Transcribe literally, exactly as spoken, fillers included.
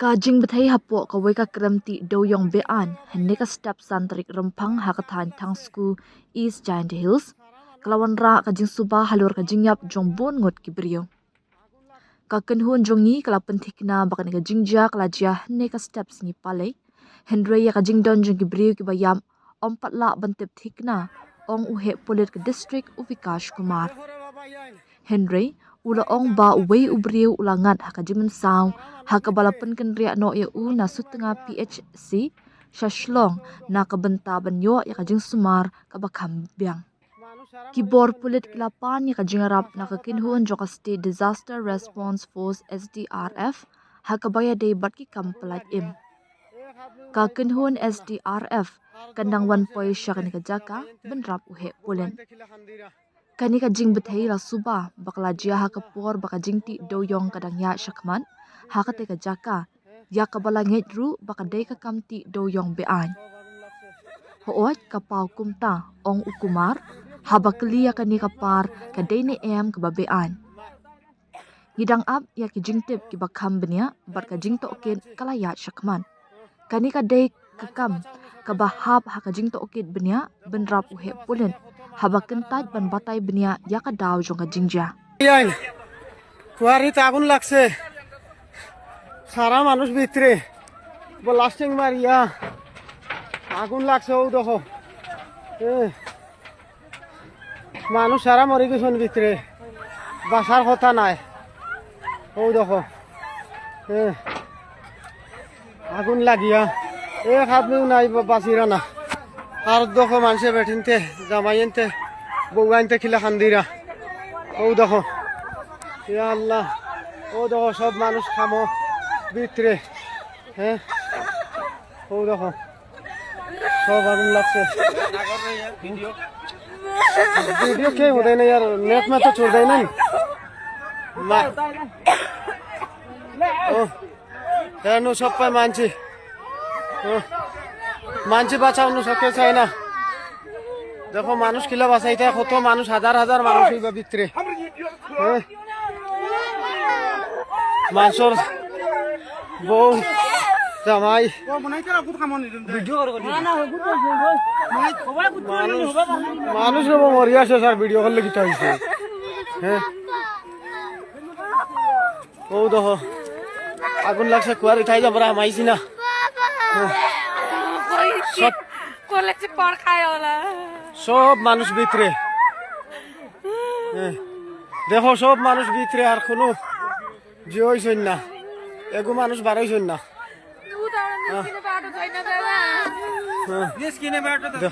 Ka jingbthei hapoh kawei ka krem tih dewïong be-aiñ hynne ka step san tarik Rymphang ha ka thaiñ Thangsku, East Jaintia Hills, ka la wanrah ka jingsuba halor ka jingïap jong bun ngut ki briew. Ka kynhun jong ngi ka la pynthikna ba kane ka jingjia ka la jia hynne ka step Sngi Palei, hynrei ïa ka jingdon jong ki briew kiba ïap ym pat lah ban tip thikna, ong u heh pulit ka district u Vikash Kumar. Hynrei u la ong ba uwei u briew u la ngat ha ka jingmynsaw ha kaba la pynkynriah noh ïa u na Sutnga P H C sha Shillong na ka bynta ban ïoh ïa ka jingsumar kaba kham biang. Ki bor pulit ki la pan ïa ka jingïarap na ka kynhun jong ka State Disaster Response Force, S D R F, ha kaba ïadei bad ki kam pyllait im. Ka kynhun S D R F kan dang wan poi sha kane ka jaka bynrap u heh pulit. Kane ka jingbthei la suba ba ka la jia ha ka por ba ka jingtih dewïong ka dang ïaid shakhmat ha kata ka jaka, ïa kaba la ngeit ruh ba ka dei ka kam tih dewïong be-aiñ. Hooid, ka paw kumta, ong u Kumar, haba kylli ïa kane ka par ka dei ne em kaba be-aiñ. Ngi dang ap ïa ki jingtip kiba kham bniah bad ka jingtohkit ka la ïaid shakhmat. Kane ka dei ka kam kaba hap ha ka jingtohkit bniah bynrap u heh pulit haba kyntait ban batai bniah ïa ka daw jong ka jingjia. Ïain. Kuari ta agun lagse. Sara manuj bhitre. Blasting mariya. Agun lagse, o dekho. Eh. Manuj sara mori geson bhitre. Basar hota nai. O dekho. Eh. Agun lagiya. Ek admi nai ba-, basi rana. Ar dekho manche bethinte, jamaiyinte, bouwante kila khandira. O dekho. Ya Allah. O dekho, sob manuj khamo bhitre. He? O dekho. Sob agun lagse. Video ke hode na yaar, net mein to chhod de na. Ma-, oh. He, nu sob pe manchi. Oh. Manchi bachao, nu sob ke chai na. Dekho, manuj kila basaite, hoto manuj, hajar hajar manuj oi ba bhitre. He? Manchor bou, jamai. Video karo, karo. Manuj, manuj ro mori ashe sir, video karo lagi tai se. He? O dekho. Agun lagse, kuari thai jabra maisina. He? Sob, sob manuj bhitre. He. Dekho, sob manuj bhitre, ar kono jio hoichhe na. Ego manuj bar hoichhe na. Ha. Ha. Dekho.